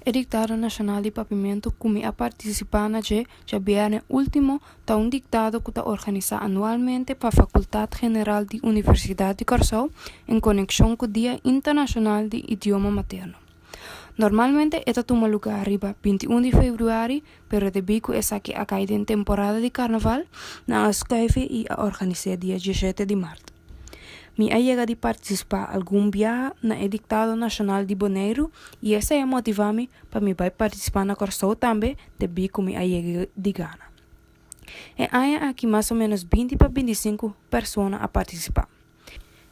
E diktado nashonal di papiamentu ku mi a partisipá na dje djabièrnè último ta un diktado ku ta organisá anualmente pa Fakultat General di Universidat di Kòrsou en konekshon ku Dia Internashonal di Idioma Materno. Normalmente e ta tuma lugá riba 21 di febrüari, pero debí ku esaki a kai den temporada di karnaval, nan a skuifi i a organis'é dia 17 di mart. Mi a yega di partisipá algun biaha na e diktado nashonal di Boneiru i esei a motivá mi pa mi bai partisipá na Kòrsou tambe debí ku mi a yega di gana. E aña aki mas o ménos 20 pa 25 persona a partisipá.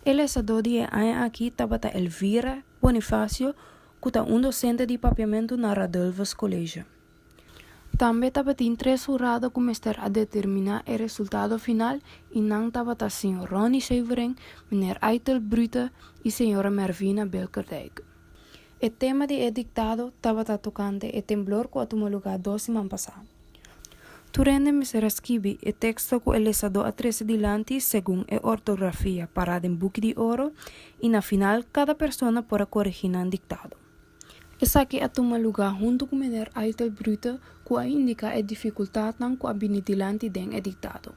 E lesadó di e aña aki tabata Elvira Bonifacio ku ta un dosente di papiamentu na Radulphus College. Tambe tabatin tres hurado ku mester a determiná e resultado final i nan tabata señor Ronnie Severing, meneer Aitel Brute i señora Mervina Bilkerdijk. E tema di e diktado tabata tokante e temblor ku a tuma lugá 2 siman pasá. Tur hende mester a skibi e teksto ku e lesadó a trese dilanti segun e ortografia pará den buki di oro i na final kada persona por a koregí nan diktado. Esaki a tuma lugá huntu ku meneer Aitel Brute ku a indiká e difikultatnan ku a bini dilanti den e diktado.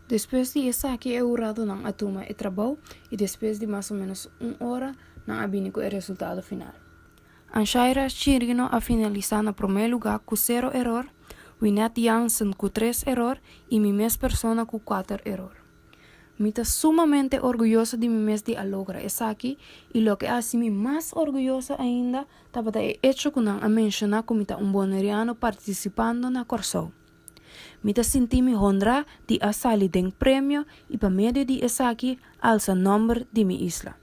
Despues di esaki e huradonan a tuma e trabou i despues di mas o ménos un ora nan a bini ku e resultado final. Anshaira Chirino a finalisá na promé lugá ku 0 eror, Winette Jansen ku 3 eror i mi mes persona ku 4 eror. Mi ta sumamente orguyoso di mi mes di a logra esaki i loke a hasi mi mas orguyoso ainda tabata e echo ku nan a menshoná ku mi ta un boneriano partisipando na Kòrsou. Mi ta sinti mi honrá di a sali den premio i pa medio di esaki alsa nòmber di mi isla.